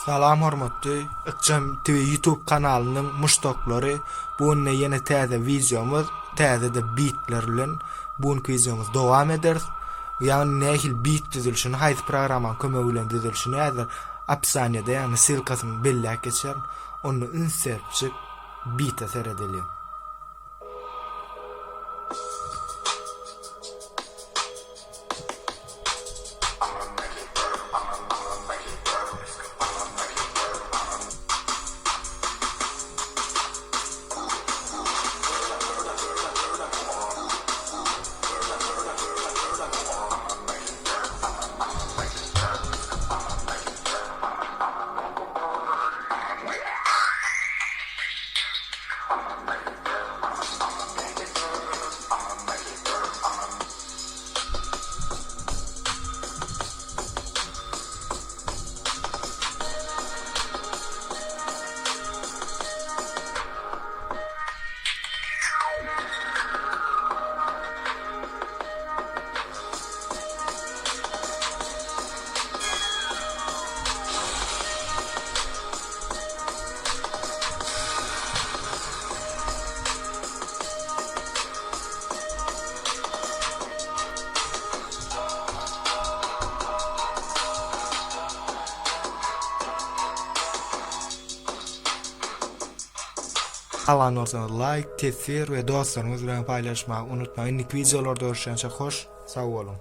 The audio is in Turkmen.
Salam hormatly Ykjam TV YouTube kanalynyň muşdaklary. Bu günde ýene täze wideomyz, täze-de bitler bilen bu günki wideomyzy dowam ederis. Ýagny nähili bit düzülişini, haýsy programmanyň kömegi bilen düzülişini häzir opisaniýada, ýagny ssylkasyny belläp geçerin. Onda üns beripjik bite seredeliň. Alan bolsaňyz laýk, teswir we dostlaryňyz bilen paýlaşmagy unutmaň. Indiki wideolarda görüşýänçä hoş sag boluň.